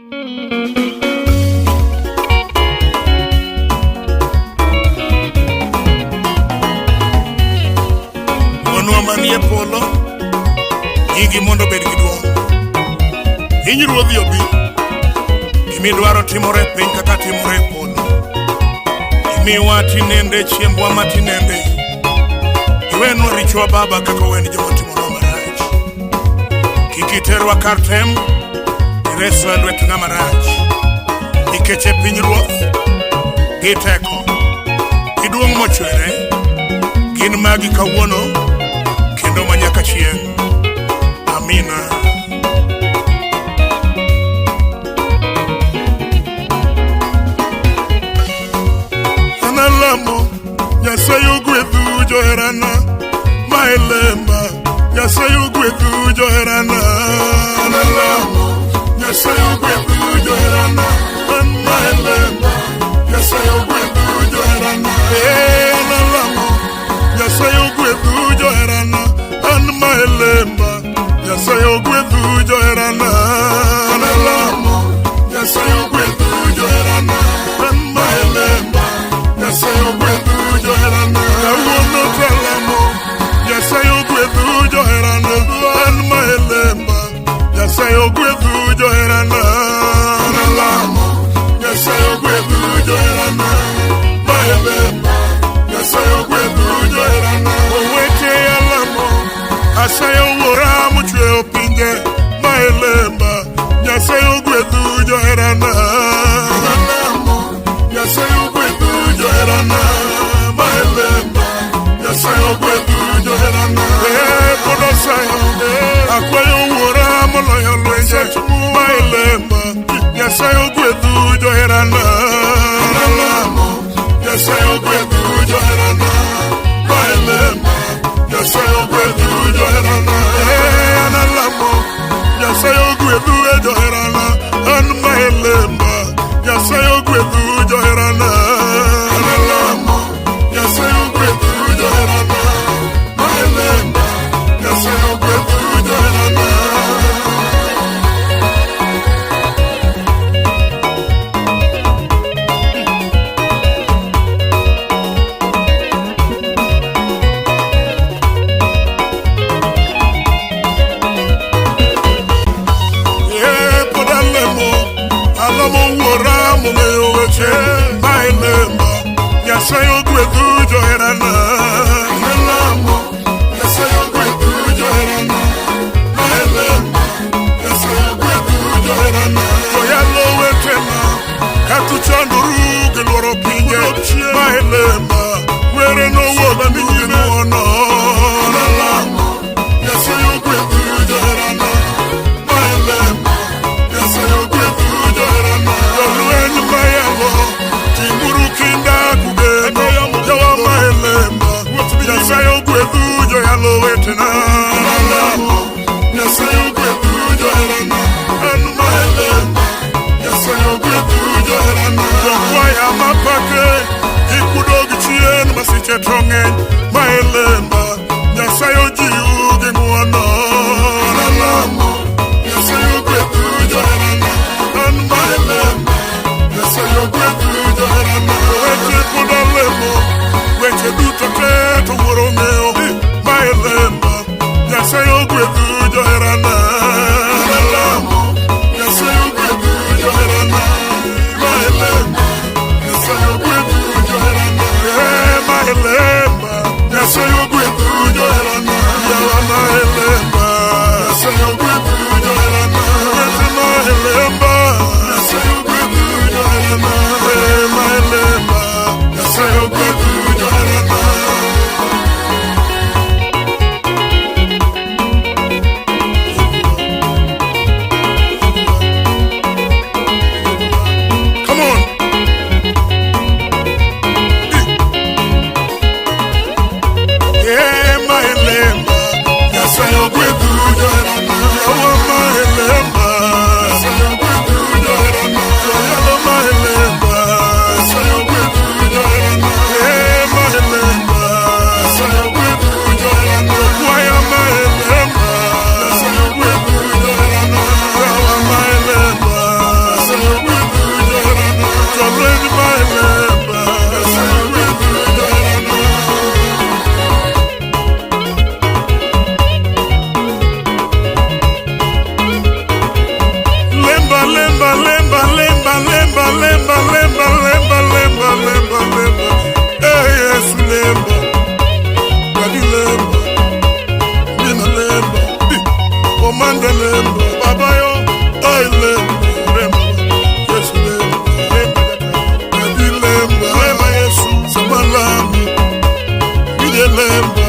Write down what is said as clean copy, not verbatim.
Wuonwa manie polo, nyingi mondo obed gi duong'. Pinyruodhi obi, gimidwaro timore e piny kaka timore e polo. Imiwa tinende chiembwa ma tinende. Iwenwa richowa Baba kaka oweni joma otimonwa marach. Kik iterwa kar tem, ireswa e lwet ng'ama rach. Nikech e pinyruoth, gi teko, gi duong' mochwere, gin magi kawuono kendo ma nyaka chieng'. Amina. An alamo Nyasaye ogwedhu joherana ma e lemba Nyasaye ogwedhu joherana. An alamo Nyasaye ogwedhu joherana an ma e lemba Nyasaye ogwedhu joherana. Eh, an alamo Nyasaye ogwedhu joherana an ma e lemba Nyasaye ogwedhu joherana. An alamo Nyasaye ogwedhu joherana an ma e lemba Nyasaye ogwedhu joherana. Kawuono to alamo Nyasaye ogwedhu joherana an ma e lemba Nyasaye ogwedhu joherana. An alamo Nyasaye ogwedhu joherana ma e lemba Nyasaye ogwedhu joherana. Owete alamo asayo wuora mochweyo pinje ma e lemba Nyasaye ogwedhu joherana. An alamo Nyasaye ogwedhu joherana ma e lemba Nyasaye ogwedhu joherana. Eh, pod asayo akwayo wuora moloyo lwenje ma e lemba Nyasaye ogwedhu joherana. An alamo Nyasaye ogwedhu joherana ma e lemba Nyasaye ogwedhu joherana. Eh, an alamo Nyasaye ogwedhu e joherana an ma e lemba Nyasaye ogwedhu joherana. An alamo Nyasaye ogwedhu joherana ma e lemba Nyasaye ogwedhu joherana. Eh, pod alemo alamo wuora mong'eyo weche ma e lemba Nyasaye ogwedhu joherana. An alamo Nyasaye ogwedhu joherana ma e lemba Nyasaye ogwedhu joherana. Joyalo wetena katuchandoru gi luoro pinje ma e lemba were nowuok gi ng'wono. An alamo Nyasaye ogwedhu joherana ma e lemba Nyasaye ogwedhu joherana. Jolweny mayalo timuru kinda kugeno jowa ma e lemba Nyasaye ogwedhu joyalo wetena. An alamo Nyasaye ogwedhu joherana an ma e lemba Nyasaye ogwedhu joherana. Jokwaya mapake kik udog chien masiche to ng'eny ma e lemba Nyasaye ojiwu gi ng'wono. An alamo Nyasaye ogwedhu joherana an ma e lemba Nyasaye ogwedhu joherana. Weche pod alemo weche duto te to wuoro ong'eyo ma e lemba Nyasaye ogwedhu joherana. An alamo Nyasaye ogwedhu joherana ma e lemba Nyasaye ogwedhu joherana. Eh, ma e lemba Elembo.